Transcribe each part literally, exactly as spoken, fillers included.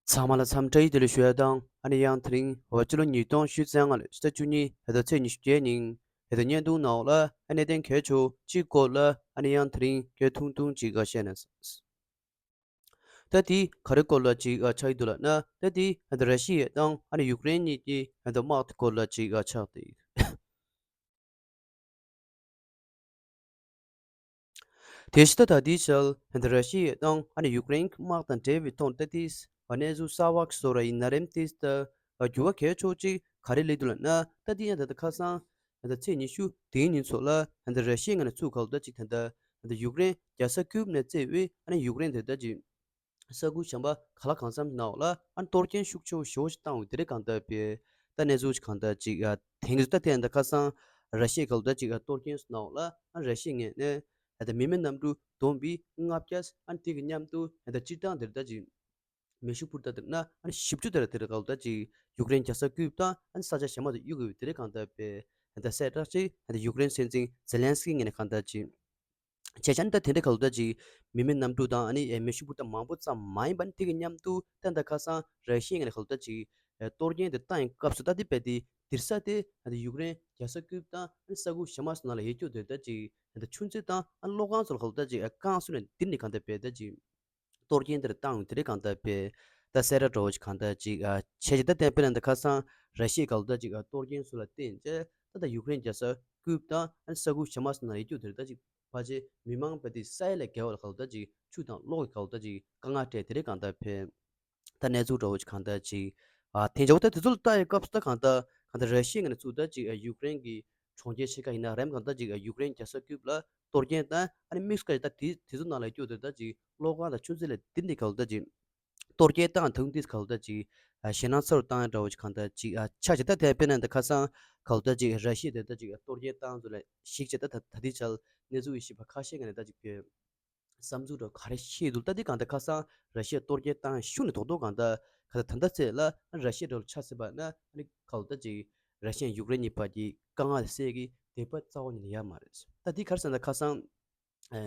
ཚང་མ་ལ་འཚམས་བཀྲ་ཡི་བདེ་ལེགས་ཞུ་ཡ་དང་། ཨ་ནི་ཡང་དེ་རིང་འོ་སྤྱི་ལོ་ཉིས་སྟོང་ཉི་ཤུ་རྩ་ལྔ་ལོའི་ཕྱི་ཟླ་བཅུ་གཉིས་ཕྱི་ཟླ་ཚེས་ཉི་ཤུ་བརྒྱད་ཉིན་ཕྱི་ཟླ་བརྙན་ཐུང་ནང་ལ་ཨ་གནད་དོན་གལ་ཆེ་བོ་གཅིག་སྐོར་ལ་ཨ་ནི་ཡང་དེ་རིང་སྐད་ཐུང་ཐུང་ཅིག་བཤད་ན། ད་དེ་ག་རེ་སྐོར་ལ་ཅིག་ཆགས་ཀྱི་འདུག་ལབ་ན། ད་དེ་ར་ཤི་ཡ་དང་ཨ་ནི་ཡུཀ་རེན་གཉིས་ཀྱི་དམག་དེ་སྐོར་ལ་ཅིག་ཆགས་ཏེ། དེ་བཞིན་ད་ལྟའི་ཆར་ར་ཤི་ཡ་དང་ཨ་ནི་ཡུཀ་རེན་གྱི་དམག་དང་འབྲེལ་བའི་ཐོག་ད་ལྟའི་གནས་ཚུལ་གསར་བ་ཞིག་བཟོ་ར་ཡིན་ན་རེམ། དེ་ད་འགྱུར་བ་གལ་ཆེ་ཅིག་ག་རེ་སླེབས་འདུག་ལབ་ན། ད་ལྟའི་ཡང་ད་ལྟ་ཁ་སང་ད་ལྟ་ཚེས་ཉི་ཤུ་དེའི་ཉིན་ཚོ་ལ་ད་ལྟ་ར་ཤི་ཡའི་ངོས་ནས་ཚུར་ག་ལ་ད་ཅིག་ད་ལྟ་ད་ལྟ་ཡུཀ་རེན་རྒྱལ་ས་ཀིབ་ནས་བརྩིས་པའི་ཨ་ནི་ཡུཀ་རེན་དེ་ད་ཅིག་ས་ཁུལ་གཞན་པ་ག་ལ་གང་འཚམ་ནང་ལ་ཨ་ནི་གཏོར་སྐྱོན་ཤུགས་ཆེ་བོ་ཞེ་པོ་ཞིག་བཏང་བའི་དེ་རིང་གང་ལྟར་པའི་ད་གནས་ཚུལ་ཞིག་གང་ལྟར་ཅིག་ཨ་དེང་གི་ད་དེ་ད་ཁ་སང་ར་ཤི་ཡའི་ག་ལ་ད་ཅིག་ཨ་གཏོར་སྐྱོན་སོགས་ནང་ལ་ཨ་ནི་ར་ཤི་ཡའི་ངོས་ནས་ཨ་ད་མི་མེད་གནམ་གྲུ་བསྡོམས་པའི་ལྔ་བརྒྱ་ཨ་ནི་དེ་གི་མཉམ་དུ་ཨ་ད་སྤྱིར་བཏང་དེར་ད་ཅིག་མེ་ཤུགས་འཕུར་མདའ་དེར་ན་ཨ་ནི་བཞི་བཅུ་དེར་དེར་ག་ལ་ད་ཅིག་ཡུཀ་རེན་རྒྱལ་ས་ཀིབ་དང་ཨ་ནི་ས་ཆ་གཞན་མ་དུ་གཡུག་དགོས་པའི་དེ་རིང་གང་ལྟར་པའི་ཨ་ད་གསལ་བསྒྲགས་ཅིག་ཨ་ད་ཡུཀ་རེན་སྲིད་འཛིན་ཛེ་ལན་སི་ཀི་ངོས་ནས་གང་ལྟར་ཅིག་བྱས་ཙང་ད་དེ་འདྲའི་ག་ལ་ད་ཅིག་མི་མེད་གནམ་གྲུ་དང་ཨ་ནི་མེ་ཤུགས་འཕུར་མདའ་མང་པོ་ཙམ་མ་ཡིན་པ་ནི་དེ་གི་མཉམ་དུ་ད་ད་ཁ་སང་ར་ཤི་ཡའི་ངོས་ནས་ག་ལ་ད་ཅིག་གཏོར་སྐྱོན་དེ་བཏང་ཡི་སྐབས་སུ་ད་དེ་བས་དེ་དེར་ས་དེ་ཨ་ད་ཡུཀ་རེན་རྒྱལ་ས་ཀིབ་དང་ཨ་ནི་ས་ཁུལ་གཞན་མ་སོགས་ནང་ལ་ཡོད་རྒྱུ་དེ་ད་ཅིག་ཨ་ད་ཆུ་མཛོད་དང་ཨ་གློག་ཁང་སོགས་ལ་ག་ལ་ད་ཅིག་བཀག་སོང་ནས་དེ་ནི་གང་ལྟར་པའི་ད་ཅིག་གཏོར་སྐྱོན་དེར་བཏང་ཡོང་དེ་རིང་གང་ལྟར་པའི་ད་གསལ་བསྒྲགས་འདྲ་བོ་ཞིག་གང་ལྟར་ཅིག་ཨ་བྱས་ཅིག་ད་བསྟན་པའི་ནང་ད་ཁ་སང་ར་ཤི་ཡའི་ག་ལ་ད་ཅིག་ཨ་གཏོར་སྐྱོན་སོགས་ལ་བརྟེན་བྱས་ད་ད་ཡུཀ་རེན་རྒྱལ་ས་ཀིབ་དང་ཨ་ནི་ས་ཁུལ་གཞན་མ་སོགས་ནང་ཡོད་རྒྱུ་དེར་ད་ཅིག་ཕལ་ཆེར་མི་མང་བས་དེ་ས་ཡ་ལས་བརྒལ་བ་ལ་ག་ལ་ད་ཅིག་ཆུ་དང་གློག་གི་ག་ལ་ད་ཅིག་དཀའ་ངལ་འཕྲད་དེ་རིང་གང་ལྟར་པའི་ད་གནས་ཚུལ་འདྲ་བོ་ཞིག་གང་ལྟར་ཅིག་ཨ་དེ་འཇོག་ད་དེ་ཚོ་ལ་ལྟ་ཡི་སྐབས་སུ་ད་གང་ལྟར་གང་ལྟར་ར་ཤི་ཡའི་ངོས་ནས་ཚུར་ད་ཅིག་ཨ་ཡུཀ་རེན་གྱི་གྲོང་ཁྱེར་ཕྱེད་ཀ་ཡིན་ན་རེམ་གང་ལྟར་ཅིག་ཨ་ཡུཀ་རེན་རྒྱལ་ས་ཀིབ་ལ་གཏོར་སྐྱོན་དང་ཨ་ནི་དམིགས་སུ་བཀར་ད་དེ་དེ་ཚོ་ནང་ལ་སྐྱོད་དེ་ད་ཅིག་གློག་ཁང་དང་ཆུ་མཛོད་ལ་དེ་འདྲའི་ག་ལ་ད་ཅིག་གཏོར་སྐྱོན་བཏང་དང་དེ་ག་ལ་ད་ཅིག་ཨ་ཞེད་སྣང་ཚ་རུ་བཏང་ཡ་འདྲ་བོ་ཞིག་གང་ལྟར་ཅིག་ཨ་ཆགས་ཅིག་ད་དེ་དཔེར་ན་ད་ཁ་སང་ག་ལ་ད་ཅིག་ར་ཤི་ཡ་དེ་ད་ཅིག་གཏོར་སྐྱོན་བཏང་ཚུལ་ལ་གཞིགས་བྱས་ད་ད་ད་ལྟའི་ཆར་གནས་ཚུལ་ཡིན་ཞིབ་པ་ཁ་ཤས་ཀྱི་ནས་ད་ཅིག་པའི་བསམ་ཚུལ་འདྲ་ག་རེ་བཤད་འདུག་ད་འདི་གང་ལྟར་ཁ་སང་ར་ཤི་ཡ་གཏོར་སྐྱོན་བཏང་ཤུགས་ནས་རྡོག་རྡོག་གང་ལྟར་ག་ད་ད་ལྟ་ཚེ་ལ་ར་ཤི་ཡ་འདྲ་ལ་ཆ་བཞག་པ་ན་ཨ་ནི་ག་ལ་ད་ཅིག་ར་ཤི་ཡ་ཡུཀ་རེན་གཉིས་བར་གྱི་དཀའ་ངལ་སེལ་གྱི་དད་པ་རྩ་བ་ཉིད་ནས་ཡོད་མ་རེད། ད་འདི་ག་རེ་ཟེར་ན་ཁ་སང་ཨ་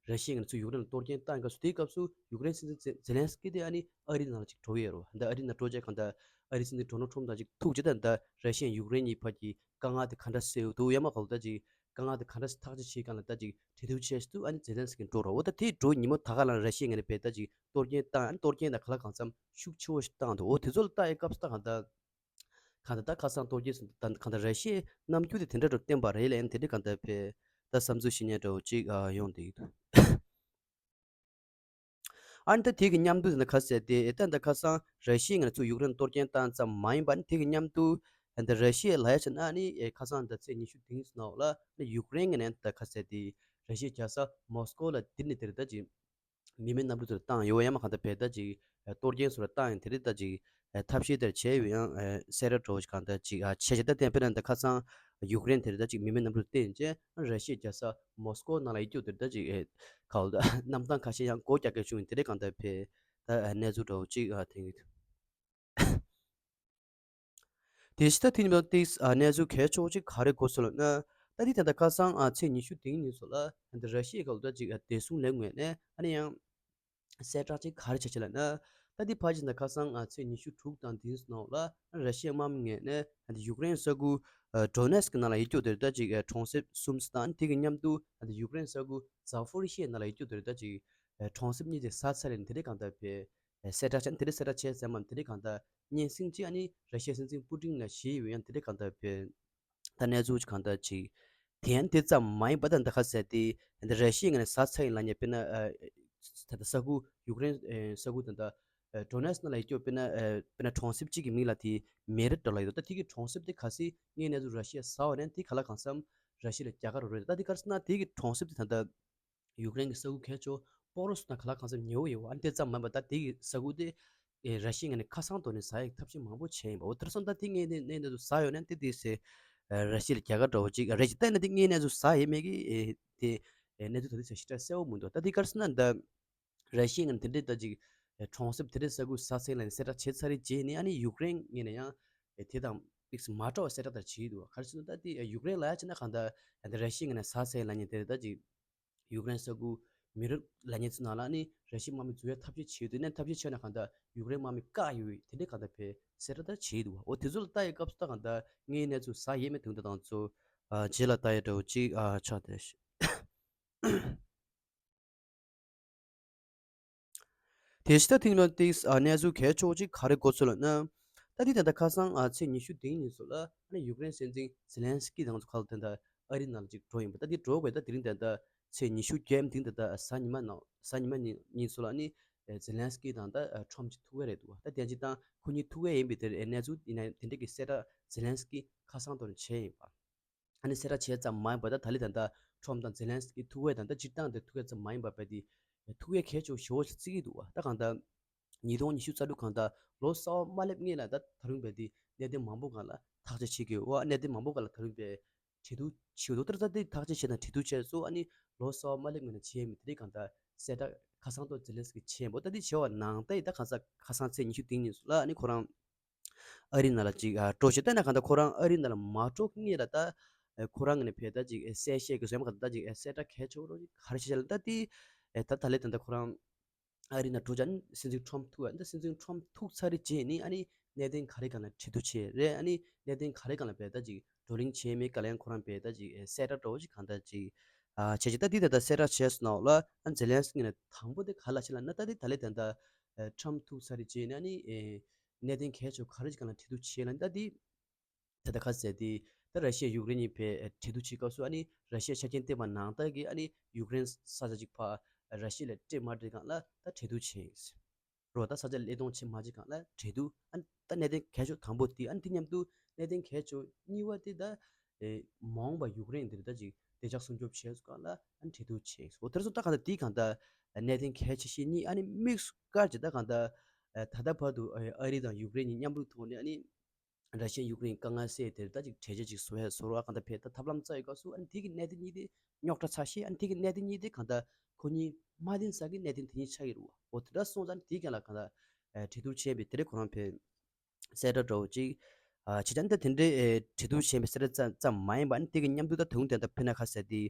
ར་ཤི་ཡ་ངོས་ནས་ཚུར་ཡུཀ་རེན་ལ་གཏོར་སྐྱོན་བཏང་སྐབས་སུ་དེའི་སྐབས་སུ་ཡུཀ་རེན་སྲིད་འཛིན་ཛེ་ཛེ་ལན་སི་ཀི་དེ་ཨ་ནི་ཨ་རི་ནང་ལ་ཅིག་འགྲོ་གི་ཡོད་རེད་བ། ད་ཨ་རི་ནང་འགྲོ་བྱས་གང་ལྟར་ཨ་རི་སྲིད་འཛིན་ཌོ་ནལ་ཊམ་དང་ཅིག་ཐུག་བྱས་ད་ད་ར་ཤི་ཡ་ཡུཀ་རེན་གཉིས་བར་གྱི་དཀའ་ངལ་དེ་ག་འདྲ་སེལ་འདུག་ཡང་མ་ག་ལ་ད་ཅིག་དཀའ་ངལ་དེ་ག་འདྲ་ཐག་གཅོད་བྱེད་གང་ལ་ད་ཅིག་གྲོས་བསྡུར་བྱེད་དུས་ཨ་ནི་ཛེ་ལན་སི་ཀི་འགྲོ་རོགས། འོ་ད་དེའི་འགྲོ་ཉིན་མོ་ད་ག་ལ་ར་ཤི་ཡའི་ངོས་ནས་བས་ད་ཅིག་གཏོར་སྐྱོན་བཏང་ཨ་ནི་གཏོར་སྐྱོན་དང་ག་ལ་གང་འཚམ་ཤུགས་ཆེ་བོ་ཞིག་བཏང་འདུག་འོ་དེ་ཚོ་ལ་ལྟ་ཡི་སྐབས་སུ་ད་གང་ལྟར་གང་ལྟར་ད་ཁ་སང་གཏོར་སྐྱོན་སོང་ད་གང་ལྟར་ར་ཤི་ཡའི་རྣམ་འགྱུར་དེ་དེ་འདྲ་འགྲོ་བསྟན་པ་རེད་ལབ་ཡ་དེ་འདྲ་གང་ལྟར་བས་ད་བསམ་ཚུལ་བཤད་མཁན་འདྲ་བོ་ཅིག་ཨ་ཡོང་བསྡད་ཀྱི་འདུག་ཨ་ནི་ད་དེ་གི་མཉམ་དུ་ད་ཁ་ཟེར་ཏེ་ཨེ་ད་ད་ཁ་སང་ར་ཤི་ཡའི་ངོས་ནས་ཚུར་ཡུཀ་རེན་གཏོར་སྐྱོན་བཏང་ཙམ་མ་ཡིན་པ་ནི་དེ་གི་མཉམ་དུ་ཨ་ད་ར་ཤི་ཡ་ལ་ཡ་ཆ་ན་ཨ་ནི་ཨེ་ཁ་སང་ད་ཚེས་ཉི་ཤུ་དེ་ནང་ལ་ཨ་ནི་ཡུཀ་རེན་ངོས་ནས་ད་ཁ་ཟེར་ཏེ་ར་ཤི་ཡའི་རྒྱལ་ས་མོ་སི་ཀོ་ལ་དེ་ནས་དེར་ད་ཅིག་མི་མེད་གནམ་གྲུ་དེར་བཏང་ཡོད་པ་ཡང་མ་གང་ལྟར་བས་ད་ཅིག་གཏོར་སྐྱོན་སོགས་ལ་བཏང་ཡང་དེ་རིང་ད་ཅིག་ཐབས་ཤེས་དེར་བྱས་ཡོད་ཡང་གསལ་བསྒྲགས་འདྲ་བོ་ཞིག་གང་ལྟར་ཅིག་བྱས་བྱས་ད་བསྟན་པའི་ནང་ད་ཁ་སང་ཡུཀ་རེན་དེར་ད་ཅིག་མི་མེད་གནམ་གྲུ་བཏོན་རྗེས་ར་ཤི་ཡའི་རྒྱལ་ས་མོ་སི་ཀོ་ནང་ལ་ཡོད་རྒྱུ་དེར་ད་ཅིག་ག་ལ་ད་གནམ་ཐང་ཁ་ཤས་ཡང་སྒོ་རྒྱག་གི་བྱུང་དེ་རིང་གང་ལྟར་བས་ད་གནས་ཚུལ་འདྲ་བོ་ཅིག་ཐོན་གྱི་འདུག་དེ་བཞིན་ད་དེ་ཉིན་པ་ཏིག་ཨ་གནས་ཚུལ་གལ་ཆེ་བོ་གཅིག་ག་རེ་གོ་སོང་ལབ་ན། ད་དེ་ད་ལྟ་ཁ་སང་ཨ་ཚེས་ཉི་ཤུ་དེ་ཉིན་ཚོ་ལ་ད་ར་ཤི་ཡའི་ག་ལ་ད་ཅིག་ཨ་བདེ་སྲུང་ལས་ངོས་ནས་ཨ་ནི་ཡང་གསལ་བསྒྲགས་གཅིག་ག་རེ་བྱས་བྱས་ལབ་ན། ད་དེ་ཕལ་ཆེར་ད་ཁ་སང་ཨ་ཚེས་ཉི་ཤུ་དྲུག་དང་དེ་ཚོ་ནང་ལ་ར་ཤི་ཡའི་དམག་མི་ངོས་ནས་ཨ་ད་ཡུཀ་རེན་ས་ཁུལ་ཨ་ཌོ་ནེ་སི་ཀི་ནང་ལ་ཡོད་རྒྱུ་དེར་ད་ཅིག་ཨ་གྲོང་གསེབ་གསུམ་དང་དེ་གི་མཉམ་དུ་ཨ་ད་ཡུཀ་རེན་ས་ཁུལ་ཛ་ཕོ་རི་ཤི་ཡ་ནང་ལ་ཡོད་རྒྱུ་དེར་ད་ཅིག་ཨ་གྲོང་གསེབ་གཉིས་དེ་ཟ་ཚར་རེད། དེ་རིང་གང་ལྟར་བས་གསལ་བསྒྲགས་བྱས་དེ་རིང་གསལ་བསྒྲགས་བྱས་ཟེར་མ་དེ་རིང་གང་ལྟར་སྙན་སེང་ཅིག་ཨ་ནི་ར་ཤི་ཡའི་སྲིད་འཛིན་པུ་ཏིན་ལ་ཞུས་ཡོད་ཡང་དེ་རིང་གང་ལྟར་བས་ད་གནས་ཚུལ་ཅིག་གང་ལྟར་ཅིག་དེ་ཡང་དེ་ཙམ་མ་ཡིན་པ་ད་ད་ཁ་ཟེར་ཏེ་ད་ར་ཤི་ཡའི་ངོས་ནས་ཟ་ཚར་ཡིན་ལབ་མཁན་དཔེར་ན་ཨ་ད་ལྟ་ས་ཁུལ་ཡུཀ་རེན་ཨ་ས་ཁུལ་ད་ལྟ་ཨ་ཌོ་ནེ་སི་ཀི་ནང་ལ་ཡོད་རྒྱུ་དཔེར་ན་ཨ་དཔེར་ན་གྲོང་གསེབ་གཅིག་གི་མིང་ལ་དེ་མེ་རི་ཊི་ལབ་ཡོད་འདུག་ད་དེ་གི་གྲོང་གསེབ་དེ་གལ་སྲིད་དངོས་གནས་ཚུར་ར་ཤི་ཡས་ཟ་བ་ན་དེ་ག་ལ་གང་འཚམ་ར་ཤི་ཡ་ལ་རྒྱལ་ཁ་རེད་རེད། ད་དེ་ག་རེ་ཟེར་ན་དེ་གི་གྲོང་གསེབ་དེ་ད་ལྟ་ཡུཀ་རེན་གྱི་ས་ཁུལ་གལ་ཆེ་བོ་སྤོ་རོ་སོགས་དང་ག་ལ་གང་འཚམ་ཉེ་བོ་ཡོད་པ། ཨ་ནི་དེ་ཙམ་མིན་པ་ད་དེ་གི་ས་ཁུལ་དེ་ཨེ་ར་ཤི་ཡའི་ངོས་ནས་ཁ་སང་ཐོག་ནས་ཟ་ཡག་ཐབས་ཤེས་མང་པོ་བྱས་ཡིན་པ། འོ་དེར་སོང་ད་དེ་དངོས་གནས་དངོས་གནས་སུ་ཟ་ཡོད་ན་དེ་དེ་སེ་ཨེ་ར་ཤི་ཡ་ལ་རྒྱལ་ཁ་འདྲ་བོ་ཅིག་རེད་ཅིག་ད་ཡིན་ན་དེ་དངོས་གནས་སུ་ཟ་ཡོད་མེད་ཀྱི་ཨེ་དེ་ཨེ་གནས་ཚུལ་ད་དེ་ཚོ་ཞེ་དྲག་གསལ་བོ་མི་འདུག་ད་དེ་ག་རེ་ཟེར་ན་ད་ར་ཤི་ཡའི་ངོས་ནས་དེ་འདྲའི་ད་ཅིག་ཨེ་གྲོང་གསེབ་དེ་འདྲའི་ས་ཁུལ་ཟ་ཚར་ལ་ནི་གསལ་བསྒྲགས་བྱས་ཚར་རེད། རྗེས་ནས་ཨ་ནི་ཡུཀ་རེན་ངོས་ནས་ཡང་ཨེ་དེ་དང་དམིགས་སུ་མ་འདྲ་བ་གསལ་བསྒྲགས་དེ་བྱས་འདུག་ག་རེ་ཟེར་ན་ད་དེ་ཡུཀ་རེན་ལ་ཡ་བྱས་ན་གང་ལྟར་ཨེ་ད་ར་ཤི་ཡའི་ངོས་ནས་ཟ་ཚར་ལབ་མཁན་དེ་རེད། ད་ཅིག་ཡུཀ་རེན་ས་ཁུལ་ མི་རབས་ལ་ཉེ་ཚུལ་ནང་ལ་ནི་ར་ཤི་ཡ་དམག་མི་འཛུལ་བའི་ཐབས་ཤེས་བྱེད་དུས་ནས་ཐབས་ཤེས་བྱས་ན་གང་ལྟར་ཡུཀ་རེན་དམག་མི་བཀག་ཡོད་དེ་འདྲའི་གང་ལྟར་བས་གསལ་བསྒྲགས་ད་བྱེད་འདུག་བ། འོ་དེ་ཚོ་ལ་ལྟ་ཡི་སྐབས་སུ་ད་གང་ལྟར་དངོས་ཡོད་གནས་ཚུལ་ཟ་ཡས་མེད་དུས་འདི་དང་ཚོ་རྗེས་ལ་ལྟ་ཡས་འདྲ་བོ་ཅིག་ཆགས་བསྡད། དེ་ཕྱི་ད་ཐིང་ལོ་ཏིགས་གནས་ཚུལ་གལ་ཆེ་བོ་ཅིག་ག་རེ་གོ་ཚུལ་ལ་ན། ད་དེ་ད་ལྟ་ཁ་སང་ཚེས་ཉི་ཤུ་བདུན་ཉིན་སུ་ལ་ཨ་ནི་ཡུཀ་རེན་སྲིད་འཛིན་ཛེ་ལན་སི་ཀི་དང་ཚོ་ཁ་ལ་དེ་འདྲ་ཨ་རི་ནང་ལ་ཅིག་འགྲོ་ཡིན་པ། ད་དེ་འགྲོ་དགོས་ད་དེ་རིང་ད་ལྟ་ཚེས་ཉི་ཤུ་བརྒྱད་དེ་ད་ལྟ་གཟའ་ཉི་མ་ནང་གཟའ་ཉི་མ་ཉིན་ཉིན་སུ་ལ་ཨ་ནི་ཛེ་ལན་སི་ཀི་དང་ད་ཁྲོམ་གྱི་ཐུག་ག་རེད་འདུག་བ། ད་དེ་ཅིག་དང་ཁོ་གཉིས་ཐུག་ག་ཡིན་པའི་དེ་གནས་ཚུལ་ཡིན་ན་དེ་འདྲ་གི་གསལ་བསྒྲགས་ཛེ་ལན་སི་ཀི་ཁ་སང་ཐོག་ནས་བྱས་ཡིན་པ། ཨ་ནི་གསལ་བསྒྲགས་བྱས་ཙམ་མ་ཡིན་པར་ད་ད་ལི་ད་ལྟ་ཁྲོམ་དང་ཛེ་ལན་སི་ཀི་ཐུག་པ་དང་ད་སྤྱིར་བཏང་དེ་ཐུག་པ་ཙམ་མ་ཡིན་པར་བས་དེ་ཐུག་པའི་གལ་ཆེ་བོ་ཞེ་བོ་ཞིག་བརྩི་གི་འདུག་བ། ད་གང་ལྟར་ཉིས་སྟོང་ཉི་ཤུ་རྩ་དྲུག་གང་ལྟར་ལོ་གསར་པ་མ་སླེབས་སྔོན་ལ་ད་ད་རུང་བས་དེ་གནད་དོན་མང་པོ་སྒང་ལ་ཐག་གཅོད་བྱེད་དགོས་བ། གནད་དོན་མང་པོ་སྒང་ལ་ད་རུང་བས་གྲོས་བསྡུར་བྱེད་དགོས་འདུག་ད་ད་དེ་ཐག་གཅོད་བྱས་དང་གྲོས་བསྡུར་བྱས་སོ་ཨ་ནི་ལོ་གསར་པ་མ་སླེབས་སྔོན་ལ་བྱས་མི་དེ་རིགས་གང་ལྟར་གསལ་བསྒྲགས་ཁ་སང་ཐོག་ཛེ་ལན་སི་ཀི་བྱས་པོ། ད་དེ་བྱས་པ་ནང་ད་ཡི་ད་གང་ས་ཁ་སང་ཚེས་ཉི་ཤུ་བདུན་ཉིན་སུ་ལ་ཨ་ནི་ཁོ་རང་ཨ་རི་ནང་ལ་ཅིག་ཨ་སྤྲོ་ཆེ་ལྟ་ན་གང་ལྟར་ཁོ་རང་ཨ་རི་ནང་ལ་མ་སྤྲོ་ངེས་ལ་ད་ཨེ་ཁོ་རང་ངོས་ནས་བས་ད་ཅིག་ཨེ་གསལ་བཤད་ཀྱི་བཟོས་མ་གང་ལྟར་ད་ཅིག་ཨེ་གསལ་བསྒྲགས་གལ་ཆེ་བོ་རོ་ཅིག་ག་རེ་བྱེད་བྱ་ལ་ད་དེ་ཨེ་ད་ད་ལས་ད་ལྟ་ཁོ་རང་ཨ་རི་ནང་འགྲོ་བྱ་ནི་སྲིད་འཛིན་ཁྲོམ་ཐུག་ཨ་ད་སྲིད་འཛིན་ཁྲོམ་ཐུག་ཚར་རེ་རྗེས་ནི་ཨ་ནི་གནད་དོན་ག་རེ་སྒང་ལ་གྲོས་བསྡུར་བྱས་རེད། ཨ་ནི་གནད་དོན་ག་རེ་སྒང་ལ་བས་ད་ཅིག་བགྲོ་གླེང་བྱས་མེད་ག་ལ་ཡང་ཁོ་རང་བས་ད་ཅིག་ཨེ་གསལ་བསྒྲགས་འདྲ་བོ་ཅིག་གང་ལྟར་ཅིག་ཨ་བྱས་ཅིག་ད་དེ་ད་ད་གསལ་བསྒྲགས་བྱས་སོང་ནའོ་ལ་ཨ་ཛེ་ལན་སི་ཀི་ནས་དང་པོ་དེ་ག་ལ་བྱེད་ལ་ན་ད་དེ་ད་ལས་ད་ད་ཨེ་ཁྲོམ་ཐུག་ཚར་རེ་རྗེས་ནི་ཨ་ནི་ཨེ་གནད་དོན་གལ་ཆེ་བོ་ག་རེ་ཅིག་གང་ལ་གྲོས་བསྡུར་བྱས་ལ་ད་དེ། ད་ལྟ་ཁ་གསལ་ཏེ་ད་ར་ཤི་ཡ་ཡུཀ་རེན་གཉིས་བས་གྲོས་བསྡུར་བྱེད་སྐབས་སུ་ཨ་ནི་ར་ཤི་ཡ་ཆ་རྐྱེན་བསྟན་པ་ནང་ལྟར་གྱི་ཨ་ནི་ཡུཀ་རེན་ས་ཆ་གཅིག་ཕ་ར་ཤི་ཡ་ལ་སྤྲད་མ་སྤྲད་སྒང་ལ་ད་གྲོས་བསྡུར་བྱས་ཡིན། རོ་ད་ས་ཆ་བློས་གཏོང་བྱེད་མ་བྱེད་སྒང་ལ་གྲོས་བསྡུར་ཨ་ནི་ད་གནད་དོན་གལ་ཆེ་བོ་དང་པོ་དེ་ཨ་ནི་དེ་མཉམ་དུ་གནད་དོན་གལ་ཆེ་བོ་གཉིས་པ་དེ་ད་ཨེ་མ་འོངས་པ་ཡུཀ་རེན་འདིར་ད་ཅིག་བདེ་འཇགས་སྲུང་སྐྱོབ་བྱས་སྒང་ལ་ཨ་ནི་གྲོས་བསྡུར་བྱས་ཡིན། འོ་དེར་སོང་ད་གང་ལྟར་དེའི་གང་ལྟར་གནད་དོན་གལ་ཆེ་ཤོས་གཉིས་ཨ་ནི་དམིགས་སུ་བཀར་གྱི་ད་གང་ལྟར་ད་ལྟ་བར་དུ་ཨ་རི་དང་ཡུཀ་རེན་གཉིས་མཉམ་རུབ་ཐོག་ནས་ཨ་ནི། ར་ཤི་ཡ་ཡུཀ་རེན་དཀའ་ངལ་སེལ་དེར་ད་ཅིག་གྲོས་ཆོད་ཅིག་བཟོ་ཡ་བཟོ་རོགས་གང་ལྟར་བས་ད་ཐབས་ལམ་རྩ་ཡི་སྐབས་སུ་ཨ་ནི་དེ་གི་གནད་དོན་གཉིས་དེ་རྙོག་དྲ་ཚ་ཤེས་ཨ་ནི་དེ་གི་གནད་དོན་གཉིས་དེ་གང་ལྟར་ཁོ་གཉིས་མ་བདེན་ས་གི་གནད་དོན་དེ་གཉིས་ཆགས་ཀྱི་རུ་བ། འོ་དེ་འདྲ་སོང་ཙང་དེ་གང་ལ་གང་ལྟར་གྲོས་བསྡུར་བྱས་པའི་དེ་རེད་ཁོ་རང་བས་གསལ་བསྒྲགས་འདྲ་བོ་ཅིག་བྱས་ཙང་ད་དེ་འདྲའི་གྲོས་བསྡུར་བྱས་པའི་གསལ་བསྒྲགས་ཙམ་ཙམ་མ་ཡིན་པ་ཨ་ནི་དེ་གི་མཉམ་དུ་ད་དུང་དེ་ད་ཕེ་ན་ཁ་ཟེར་དེ།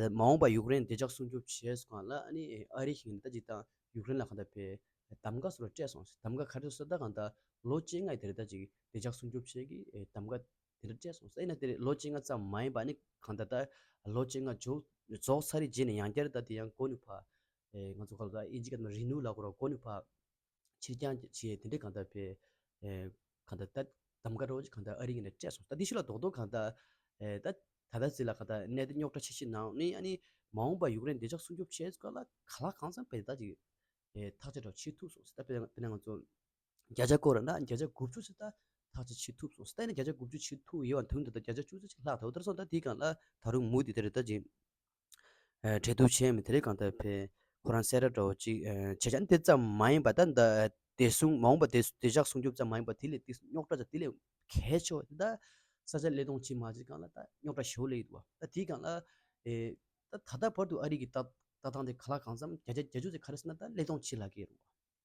མ་འོངས་པ་ཡུཀ་རེན་བདེ་འཇགས་སྲུང་སྐྱོབ་བྱས་སོང་ལ་ཨ་ནི་ཨ་རི་ཞིག་ནི་ད་ཅིག་དང་ཡུཀ་རེན་ལ་གང་ལྟར་བས་གདམ་ག་སོགས་སྤྲད་སོང་། གདམ་ག་ག་རེ་སོགས་ད་གང་ལྟར་ལོ་བཅོ་ལྔ་དེར་ད་ཅིག་བདེ་འཇགས་སྲུང་སྐྱོབ་བྱེད་ཀྱི་གདམ་ག་དེ་འདྲ་སྤྲད་སོང་། ཨ་ནི་དེ་ལོ་བཅོ་ལྔ་ཙམ་མ་ཡིན་པ་ནི་གང་ལྟར་ད་ལོ་བཅོ་ལྔ་རྫོགས་རྫོགས་ཚར་རེ་རྗེས་ནས་ཡང་བསྐྱར་ད་དེ་ཡང་གོ་ནུ་ཕ་ང་ཚོ་ག་ལ་ད་ཨིན་ཇི་སྐད་ནང་རི་ནུ་ལ་གོ་ར་གོ་ནུ་ཕ། ཕྱིར་འགྱངས་བྱས་དེ་འདྲའི་གང་ལྟར་བས་གང་ལྟར་ད་གདམ་ག་རོགས་ཀྱི་གང་ལྟར་ཨ་རི་ངོས་ནས་སྤྲད་སོང་། ད་དེ་ཤུ་ལ་རྡོག་རྡོག་གང་ལྟར་ད་ད་ལྟ་ཟེར་ལ་གང་ལྟར་གནད་དོན་རྙོག་དྲ་ཆེ་ཤོས་ནང་ནི་ཨ་ནི་མ་འོངས་པ་ཡུཀ་རེན་བདེ་འཇགས་སྲུང་སྐྱོབ་བྱས་སྐོར་ལ་ག་ལ་གང་འཚམ་བས་ད་ཅིག་ཐག་གཅོད་རོགས་བྱེད་ཐུབ་སོང་ཟེར། ད་དཔེར་ན་ང་ཚོ་བརྒྱ་ཆ་སྐོར་ན་བརྒྱ་ཆ་དགུ་བཅུ་ཟེར་ད་ཐག་གཅོད་བྱེད་ཐུབ་སོང་ཟེར། ད་ཡིན་ན་བརྒྱ་ཆ་དགུ་བཅུ་བྱེད་ཐུབ་ཡོད་བ་དུང་ད་ལྟ་བརྒྱ་ཆ་བཅུ་ཙམ་ཅིག་ལྷག་ད་འོ་དེར་སོང་ད་དེའི་གང་ལ་ད་རུང་མུ་མཐུད་དེ་རེད་ད་ཅིག་གྲོས་བསྡུར་བྱས་མི་དེ་རིགས་གང་ལྟར་བས་ཁོ་རང་གསལ་བསྒྲགས་འདྲ་བོ་ཅིག་བྱས་ཀྱང་དེ་ཙམ་མ་ཡིན་པ་ད་ད་བདེ་སྲུང་མ་འོངས་པ་བདེ་བདེ་འཇགས་སྲུང་སྐྱོབ་ཙམ་མ་ཡིན་པ་དེ་ལས་དེ་རྙོག་དྲ་ཙམ་དེ་ལས་གལ་ཆེ་བ་དེ་ད་ས་ཆ་བློས་གཏོང་བྱེད་མ་བྱེད་སྒང་ལ་ད་རྙོག་དྲ་ཞེ་པོ་སླེབས་ཡོད་འདུག་བ། ད་དེའི་སྒང་ལ་ཨེ་ད་ད་ལྟ་བར་དུ་ཨ་རི་གི་ལྟ་ལྟ་སྟངས་དེ་ག་ལ་གང་འཚམ་བརྒྱ་ཆ་བརྒྱད་ཅུ་ཙམ་ག་རེ་ཟེར་ན་ད་བློས་གཏོང་བྱེད་ལབ་ཀྱི་ཡོད་རེད་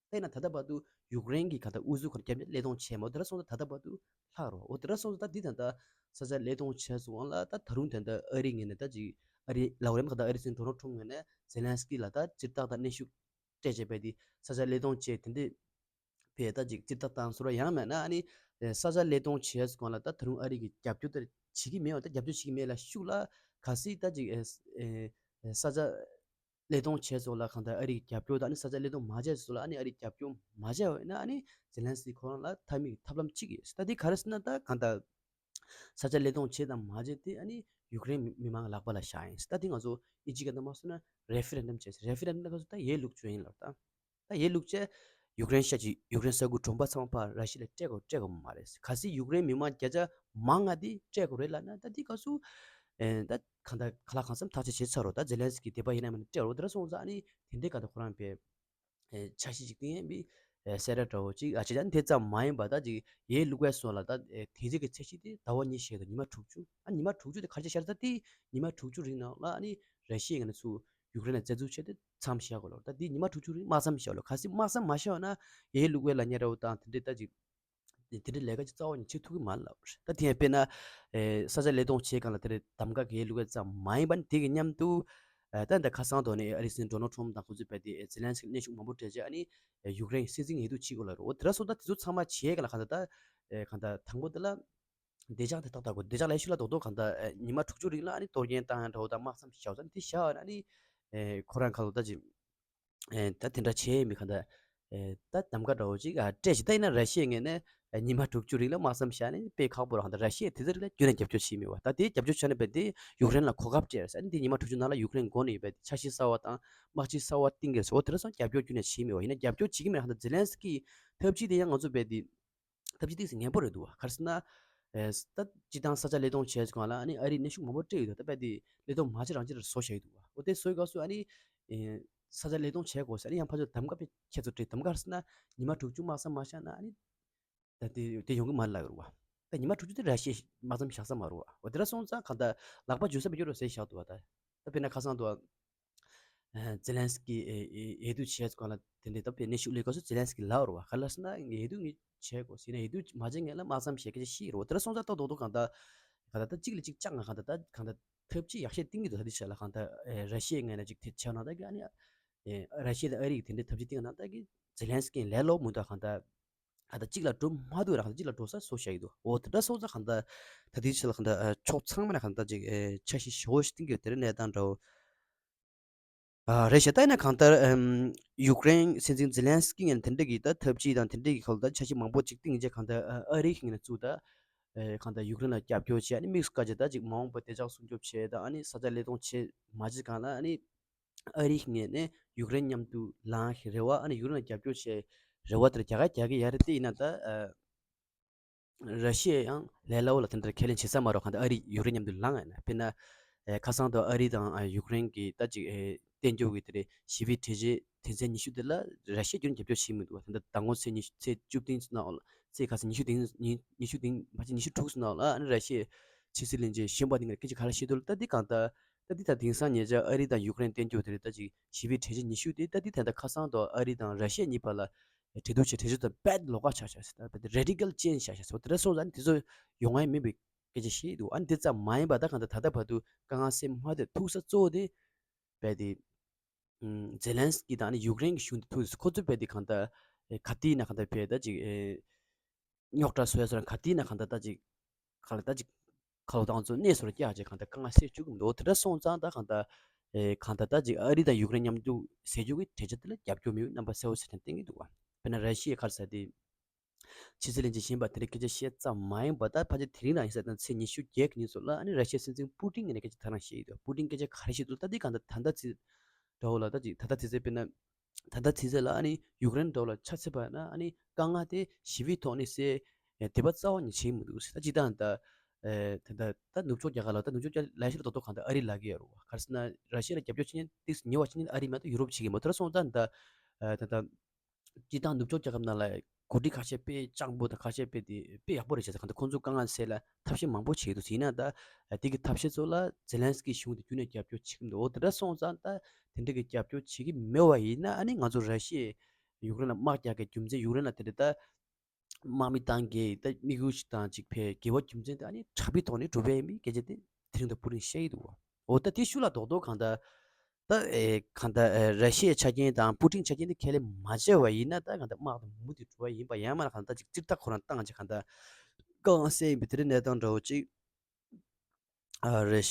བ། དེས་ན་ད་ལྟ་བར་དུ་ཡུཀ་རེན་གྱི་ག་ད་དབུ་འཛུགས་ཁོ་རྒྱབ་ནས་བློས་གཏོང་བྱས་མ་འོ་དེ་འདྲ་སོང་ཙང་ད་ལྟ་བར་དུ་ལྷག་རོ། འོ་དེ་འདྲ་སོང་ཙང་ད་འདི་ད་ལྟ་ས་ཆ་བློས་གཏོང་བྱས་སོང་ལ་ད་ད་རུང་ད་ལྟ་ཨ་རི་ངོས་ནས་ད་ཅིག་ཨ་རི་ལའོ་རེམ་ག་ད་ཨ་རི་སྲིད་འཛིན་ཌོ་ནལ་ཊམ་ངོས་ནས་ཛེ་ལན་སི་ཀི་ལ་ད་སྤྱིར་བཏང་ད་གནོན་ཤུགས་སྤྲད་བྱས་པས་དེ་ས་ཆ་བློས་གཏོང་བྱས་དེ་འདྲས་བས་ད་ཅིག་སྤྱིར་བཏང་བཏང་སོང་ར་ཡང་མེད་ན་ཨ་ནི་ས་ཆ་བློས་གཏོང་བྱས་སོང་ལ་ད་ད་རུང་ཨ་རི་གི་རྒྱབ་སྐྱོར་ད་བྱེད་ཀྱི་མེད་བ་ད་རྒྱབ་སྐྱོར་བྱེད་ཀྱི་མེད་ལ་ཤུགས་ལ་ག་སྲིད་ད་ཅིག་ས་ཆ་བློས་གཏོང་བྱས་སོང་ལ་གང་ལྟར་ཨ་རིའི་རྒྱབ་སྐྱོར་དང་ཨ་ནི་ས་ཆ་བློས་གཏོང་མ་བྱས་སོང་ལ་ཨ་ནི་ཨ་རིའི་རྒྱབ་སྐྱོར་མ་བྱས་པ་ཡིན་ན་ཨ་ནི་ཛེ་ལན་སི་ཁོ་རང་ལ་མཐའ་མའི་ཐབས་ལམ་གཅིག་ཡོད། ད་འདི་ག་རེ་ཟེར་ན་ད་གང་ལྟར་ས་ཆ་བློས་གཏོང་བྱས་དང་མ་བྱས་དེ་ཨ་ནི་ཡུཀ་རེན་མི་མང་ལག་པ་ལ་བཞག་ཡིན། ད་འདི་ང་ཚོ་ཨིན་ཇི་སྐད་ནང་མ་སོང་ན་རེ་ཕི་རེན་ཌམ་བྱས། རེ་ཕི་རེན་ཌམ་ལ་ཁ་སོ་ད་ཡས་ལུག་བཅོས་ཡིན་ལབ་ད། ད་ཡས་ལུག་བཅས་ཡུཀ་རེན་ཤ་ཅིག་ཡུཀ་རེན་ས་ཁུལ་གྲོང་པ་ཚང་མ་ཕར་ར་ཤི་ལ་སྤྲད་དགོས་སྤྲད་དགོས་མ་རེད། གལ་སྲིད་ཡུཀ་རེན་མི་མང་བརྒྱ་ཆ་མང་ང་དེ་སྤྲད་དགོས་རེད་ལབ་ན་ད་འདི་སྐབས་སུ་ཨེ་ད་གང་ལྟར་ག་ལ་གང་འཚམ་ཐག་གཅོད་བྱས་ཚར་རོ། ད་ཛེ་ལན་སི་ཀི་དེ་པ་ཡིན་ན་མིན་ན་སྤྲད་རོ། དེ་འདྲ་སོང་ཙང་ཨ་ནི་དེ་འདྲའི་ག་ད་ཁོ་རང་པའི་ཨེ་འཆར་གཞི་ཅིག་བཏིང་ཡས་པའི་ཨེ་གསལ་བསྒྲགས་འདྲ་བོ་ཅིག་ཨ་བྱས་ཙང་དེ་ཙམ་མ་ཡིན་པ་ད་ཅིག་ཡས་ལུག་པའི་སོགས་ལ་ད་ཨེ་དེ་རྗེས་ཀྱི་ཚད་གཞི་དེ་ཟླ་བ་གཉིས་བཞག་དང་ཉི་མ་དྲུག་ཅུ། ཨ་ཉི་མ་དྲུག་ཅུ་དེ་ག་རེ་བྱས་ཤར་ད་དེ་ཉི་མ་དྲུག་ཅུ་རིང་ནང་ལ་ཨ་ནི་ར་ཤི་ཡའི་ངོས་ནས་ཚུར་ཡུཀ་རེན་ལ་བཙན་འཛུལ་བྱས་ཏེ་མཚམས་བཞག་དགོས་ལོ། ད་དེ་ཉི་མ་དྲུག་ཅུ་རིང་མ་མཚམས་བཞག་ལོ། གལ་སྲིད་མ་མཚམས་མ་བཞག་ན་ཡས་ལུག་པའི་ལ་ཉེ་ར་བོ་དང་དེ་འདྲའི་ད་ཅིག་དེ་འདྲའི་ལས་ཀ་ཅིག་རྩ་བ་ནས་བྱེད་ཐུབ་ཀྱི་མ་རེད་ལབ་རེད། ད་དེ་ཡང་དཔེར་ན་ཨེ་ས་ཆ་བློས་གཏོང་བྱེད་སྒང་ལ་དེ་འདྲའི་གདམ་ག་གི་ཡས་ལུག་པའི་ཙམ་མ་ཡིན་པ་ནི་དེ་གི་མཉམ་དུ་ ཨ་ད་འདི་ཁ་སང་དུ་ནི་ཨ་རིའི་སྲིད་འཛིན་ཌོ་ནལ་ཊམ་དང་ཁོ་ཚོས་རྦད་དེ་ཛེ་ལན་སི་ཀི་གནོན་ཤུགས་མང་པོ་སྤྲད་རྗེས་ཨ་ནི་ཡུཀ་རེན་སྲིད་འཛིན་འོས་བསྡུ་བྱེད་དགོས་ལབ་རེད། འོ་དེ་འདྲ་སོང་ཙང་དེ་ཚོ་ཚང་མ་བྱས་ག་ལ་གང་ལྟར་ད་གང་ལྟར་དང་པོ་དེ་ལ་བདེ་འཇགས་དེ་ཏག་ཏག་དགོས། བདེ་འཇགས་ལ་ཤུགས་ལ་རྡོག་རྡོག་གང་ལྟར་ཉི་མ་དྲུག་ཅུ་རིང་ལ་ཨ་ནི་གཏོར་སྐྱོན་བཏང་ཡ་འདྲ་བོ་དང་དམག་མཚམས་བཞག་ཙང་དེ་བཞག་ཨ་ནི་ཁོ་རང་ཁ་ལོ་ད་ཅིག་ད་དེ་འདྲ་བྱས་མི་གང་ལྟར་ད་གདམ་ག་འདྲ་བོ་ཅིག་སྤྲད་ཤིག་ད་ཡིན་ན་ར་ཤི་ཡའི་ངོས་ནས་ཉི་མ་དྲུག་ཅུ་རིང་ལ་དམག་མཚམས་བཞག་ནས་དཔེ་ཁག་པོ་རེད། གང་ལྟར་ར་ཤི་ཡས་དེ་ཚོ་རིགས་ལ་རྒྱུན་ནས་རྒྱབ་སྐྱོར་བྱེད་མི་བ། ད་དེ་རྒྱབ་སྐྱོར་བྱས་ནས་རྦད་དེ་ཡུཀ་རེན་ལ་གོ་སྐབས་སྤྲད་ཟེར་ནས་དེ་ཉི་མ་དྲུག་ཅུ་ནང་ལ་ཡུཀ་རེན་མགོ་ནས་རྦད་དེ་འཆར་གཞི་གསར་བ་དང་དམག་སྤྱི་གསར་བ་བཏིང་གི་རེད་ཟེར། འོ་དེ་འདྲ་སོང་རྒྱབ་སྐྱོར་རྒྱུན་ནས་བྱེད་མི་བ། ཡིན་ན་རྒྱབ་སྐྱོར་བྱེད་ཀྱི་མེད། གང་ལྟར་ཛེ་ལན་སི་ཀི་འཐབ་ཇུས་དེ་ཡང་ང་ཚོ་རྦད་དེ་འཐབ་ཇུས་ཏོག་ཙམ་ངན་པོ་རེད་འདུག་བ། ག་རེ་ཟེར་ན། ཨེ་ད་སྤྱི་བཏང་ས་ཆ་ལེགས་གཏོང་བྱས་སྒང་ལ་ཨ་ནི་ཨ་རིས་གནོན་ཤུགས་མང་པོ་སྤྲད་ཡོད་འདུག་ད་རྦད་དེ་ལེགས་གཏོང་མ་བྱེད་རང་བྱེད་རེད་བཟོ་བཞག་ཡོད་འདུག་བ། འོ་དེ་བཟོས་སྐབས་སུ་ཨ་ནི་ཨེ་ས་ཆ་ལེགས་གཏོང་བྱས་དགོས་ཟེར་ཨ་ནི་ཡང་ཕར་ཚུར་གདམ་ག་དཔེ་ཁྱེད་ཚོ་སྤྲད། གདམ་ག་རེད་ཟེར་ན་ཉི་མ་དྲུག་ཅུ་དམག་མཚམས་མ་བཞག་ན་ཨ་ནི་ད་དེ་དེ་ཡོང་གི་མ་རེད་ལབ་ཡོད་རེད་བ། ད་ཉི་མ་དྲུག་ཅུ་དེ་ར་ཤི་ཡས་དམག་མཚམས་བཞག་ས་མ་རེད་བ། འོ་དེ་འདྲ་སོང་ཙང་གང་ལྟར་ལག་པ་འཇུ་ས་མེད་རྒྱུ་རེད་ཟེར་བཞག་འདུག་བ། ད་ད་དཔེར་ན་ཁ་སང་དུ་ཛེ་ལན་སི་ཀི་འོས་བསྡུ་བྱས་སྒང་ལ་དེ་འདྲའི་ད་དཔེ་གནོན་ཤུགས་སླེབས་སྐབས་སུ་ཛེ་ལན་སི་ཀི་ལབ་རེད་བ། ག་ལབ་ཟེར་ན་འོས་བསྡུ་ངས་བྱེད་དགོས་ཟེར་ན་འོས་བསྡུ་མ་བྱེད་སྔོན་ལ་དམག་མཚམས་བཞག་སྐད་ཆ་བཤད་རེད་བ། དེ་འདྲ་སོང་ཙང་ད་རྡོག་རྡོག་གང་ལྟར་གང་ལྟར་ད་གཅིག་ལ་གཅིག་བཅངས་ང་གང་ལྟར་ད་གང་ལྟར་འཐབ་ཇུས་ཡག་ཤོས་བཏིང་གི་འདུག་ད་དེ་བྱས་ལ་གང་ལྟར་ར་ཤི་ཡའི་ངོས་ནས་ཅིག་དེ་བྱས་ན་ད་གི་ཨ་ནི་ར་ཤི་ཡ་དང་ཨ་རི་གི་དེ་འདྲའི་འཐབ་ཇུས་བཏིང་ན་ད་གི་ཛེ་ལན་སི་ཀི་ལས་སླ་བོ་མི་འདུག་གང་ལྟར། ཨ་ད་གཅིག་ལ་འགྲོ་མ་ཐུབ་རང་གཅིག་ལ་འགྲོ་ས་བཟོ་བཞག་ཡོད་འདུག་འོ་དེ་འདྲ་སོང་ཙང་གང་ལྟར་ད་དེའི་ཕྱི་ལ་གང་ལྟར་ཕྱོགས་ཚང་མ་ནས་གང་ལྟར་ཅིག་འཆར་གཞི་ཞེ་པོ་ཞིག་བཏིང་གི་ཡོད། དེ་རིང་གནས་སྟངས་འདྲ་བོ། ཨ་རེད་ཤག་ད་ཡིན་ན་གང་ལྟར་ཡུཀ་རེན་སྲིད་འཛིན་ཛེ་ལན་སི་ཀི་ངོས་ནས་དེ་འདྲ་གི་ད་འཐབ་ཇུས་དང་དེ་འདྲ་གི་ཁ་ལ་ད་འཆར་གཞི་མང་པོ་ཅིག་བཏིང་རྗེས་གང་ལྟར་ཨ་རི་གི་ངོས་ནས་ཚུར་ད་གང་ལྟར་ཡུཀ་རེན་ལ་རྒྱབ་སྐྱོར་བྱས་ཨ་ནི་དམིགས་སུ་བཀར་བྱས་ད་ཅིག་མ་འོངས་པ་བདེ་འཇགས་སྲུང་སྐྱོབ་བྱས་ད་ཨ་ནི་ས་ཆ་ལེགས་གཏོང་བྱས་མ་བྱས་གང་ལ་ཨ་ནི། ཨ་རིའི་ངོས་ནས་ཡུཀ་རེན་མཉམ་དུ་ལངས་ཤིག་རེད་བ། ཨ་ནི་ཡུཀ་རེན་ལ་རྒྱབ་སྐྱོར་བྱས་རེད་བ། དེར་རྒྱ་གར་རྒྱག་གི་ཡ་རེད་དེ་ཡིན་ན་ད་ཨ་ར་ཤི་ཡ་ཡང་ལས་སླ་བོ་ལ་དེ་འདྲ་ཁས་ལེན་བྱེད་ས་མ་རེད། གང་ལྟར་ཨ་རི་ཡུཀ་རེན་མཉམ་དུ་ལངས་ཡ་ན་དཔེར་ན་ཨ་ཁ་སང་དུ་ཨ་རི་དང་ཨ་ཡུཀ་རེན་གྱི་ད་ཅིག་ཨ་གཏན་འཇགས་ཀྱི་དེ་རེད་ཞི་བའི་གྲོས་གཞི་དོན་ཚན་ཉི་ཤུ་དེ་ལ་ར་ཤི་ཡ་རྒྱུན་རྒྱབ་སྐྱོར་བྱེད་མི་འདུག་བ། དེ་འདྲ་མདང་དགོང་ཚེས་ཉི་ཤུ་ཚེས་བཅུ་བདུན་ཚོ་ནང་ཚེས་ཁ་སང་ཉི་ཤུ་བདུན་ཉི་ཉི་ཤུ་བདུན་ཕལ་ཆེར་ཉི་ཤུ་དྲུག་ཚོ་ནང་ལ་ཨ་ནི་ར་ཤི་ཡའི་ཕྱི་སྲིད་བློན་ཆེན་གཞོན་པ་དེ་ངས་སྐད་ཆ་ག་རེ་བཤད་འདུག་ད་འདི་གང་ལྟར། ད་འདི་ད་དེང་སང་ཉེ་ཆར་ཨ་རི་དང་ཡུཀ་རེན་བསྟན་རྒྱུ་དེ་རེད། ད་ཅིག་ཞི་བའི་གྲོས་གཞི་ཉི་ཤུ་དེ་ད་འདི་ད་ལྟ་ཁ་སང་དུ་ཨ་རི་དང་ར་ཤི་ཡ་གཉིས་བར་ལ་གྲོས་བསྡུར་བྱས་གྲོས་གཞི་དང་རྦད་ལོགས་ཀ་ཆགས་ཤག་ཟེར། ད་རྦད་རེ་ཌི་ཀལ་ཅེན་ཇི་ཆགས་ཤག་ཟེར་བ་དེ་འདྲ་སོང་ཙང་དེ་ཚོ་ཡོང་ཡ་མིན་པའི་སྐད་ཆ་བཤད་འདུག་ཨ་ནི་དེ་ཙམ་མ་ཡིན་པ་ད་གང་ལྟར་ད་ལྟ་བར་དུ་དཀའ་ངལ་སེལ་མ་ཐུབ་ཐུག་ས་གཙོ་བོ་དེ་རྦད་དེ་ཛེ་ལན་སི་ཀི་དང་ཨ་ནི་ཡུཀ་རེན་གྱི་གཞུང་དེ་ཐུག་ཁོ་ཚོ་རྦད་དེ་གང་ལྟར་ག་དུས་ཡིན་ན་གང་ལྟར་རྦད་ད་ཅིག་རྙོག་དྲ་བཟོས་ཚར་ག་དུས་ན་གང་ལྟར་ད་ཅིག་ག་ལ་ད་ཅིག་ཁ་ལོ་དང་ཚོ་གནས་སོར་བཀྱག་ཅིག་གང་ལྟར་དཀའ་ངལ་སེལ་བཅུག་གི་མི་འདུག་དེ་འདྲ་སོང་ཙང་ད་གང་ལྟར་ཨེ་གང་ལྟར་ད་ཅིག་ཨ་རི་དང་ཡུཀ་རེན་མཉམ་དུ་ཟེར་རྒྱུ་གི་གྲོས་ཆོད་དེ་ལ་རྒྱབ་སྐྱོར་མི་ཡོད་རྣམ་པ་གསལ་བོ་ཞིག་བསྟན་གྱི་འདུག་བ། དཔེར་ན་ར་ཤི་ཡའི་ག་རེ་ཟེར་དེ་ཕྱི་སྲིད་བློན་ཆེན་གཞོན་པ་དེ་འདྲའི་སྐད་ཆ་བཤད་ཙམ་མ་ཡིན་པ་ད་ཕལ་ཆེར་དེ་རིང་རང་ཡིན་ས་དང་ཚེས་ཉི་ཤུ་བརྒྱད་ཀྱི་ཉིན་ཚོ་ལ་ཨ་ནི་ར་ཤི་ཡའི་སྲིད་འཛིན་པུ་ཏིན་ངོས་ནས་སྐད་ཆ་ད་རང་བཤད་ཡོད་འདུག་པུ་ཏིན་སྐད་ཆ་ག་རེ་བཤད་འདུག་ད་འདི་གང་ལྟར་ད་ལྟ་ཚེ་འདྲ་བོ་ལ་ད་ཅིག་ད་ལྟ་ཚེ་ཚེ་དཔེར་ན། ད་ལྟ་དེ་ཚོ་ལ་ཨ་ནི་ཡུཀ་རེན་འགྲོ་ལ་ཆ་ཚེ་བ་ན་ཨ་ནི་དཀའ་ངལ་དེ་ཞི་བའི་ཐོག་ནས་སེལ་དེ་བ་རྩ་བ་ནས་བྱེད་མི་འདུག་ཟེར། ད་ཅི་ལྟར་ད་ད་ད་ནུབ་ཕྱོགས་རྒྱལ་ཁབ་ལ་ད་ནུབ་ཕྱོགས་རྒྱལ་ལ་ཤི་ལ་ཏོག་ཏོག་གང་ད་ཨ་རི་ལ་གི་ཡོད་རུ་བ་ག་རེ་ཟེར་ན་ར་ཤི་ཡ་ལ་རྒྱབ་སྐྱོར་བྱེད་མཁན་ཏིག་ཉེ་བ་བྱེད་མཁན་ཨ་རི་མ་གཏོགས་ཡུ་རོབ་བྱེད་ཀྱི་མ་ཐུབ་ར་སོང་ཙང་ད་ད་ད་ཅི་ལྟར་ནུབ་ཕྱོགས་རྒྱལ་ཁབ་ནང་ལ་གོ་སྒྲིག་ཁ་ཤས་དཔེ་སྤྱང་པོ་དང་ཁ་ཤས་དཔེ་དེ་དཔེ་ཡག་པོ་རེད་བྱས་ཙང་གང་ད་ཁོང་ཚོ་དཀའ་ངལ་སེལ་ལ་ཐབས་ཤེས་མང་པོ་བྱེད་འདུག་ཟེར་ཡིན་ན་ད་དེ་གི་ཐབས་ཤེས་ཚོ་ལ་ཛེ་ལན་སི་ཀི་གཞུང་དེ་རྒྱུན་ནས་རྒྱབ་སྐྱོར་བྱེད་ཀྱི་མི་འདུག་འོ་དེ་འདྲ་སོང་ཙང་ད་དེ་འདྲ་གི་རྒྱབ་སྐྱོར་བྱེད་ཀྱི་མེད་པ་ཡིན་ན་ཨ་ནི་ང་ཚོ་ར་ཤི་ཡས་ཡུཀ་རེན་ལ་དམག་རྒྱག་གི་རྒྱུ་མཚན་ཡུཀ་རེན་ལ་དེ་འདྲ་ད་དམག་མི་བཏང་གི་ད་དམིགས་ཡུལ་ཞིག་དང་ཅིག་ཕེ་དགེ་བ་རྒྱུ་མཚན་དེ་ཨ་ནི་དྲག་པོའི་ཐོག་ནས་གྲུབ་པའི་མི་སྐད་ཆ་དེ་དེ་རིང་དུ་པུ་ཏིན་བཤད་ཀྱི་འདུག་འོ་ད་དེ་ཤུགས་ལ་རྡོག་རྡོག་གང་ལྟར་ད་ཨེ་གང་ལྟར་ཨེ་ར་ཤི་ཡའི་ཆ་རྐྱེན་དང་པུ་ཏིན་ཆ་རྐྱེན་དེ་ཁས་ལེན་མ་བྱས་པ་ཡིན་ན་ད་གང་ལྟར་དམག་དང་མུ་མཐུད་འགྲོ་བ་ཡིན་པ་ཡང་མིན་ན་གང་ལྟར་ཅིག་ཅིག་ཏག་ཁོ་རང་བཏང་ཅིག་གང་ལྟར་དཀའ་ངལ་སེལ་ཡིན་པའི་དེ་རིང་གནས་སྟངས་འདྲ་བོ་ཅིག་ཨ་རེད།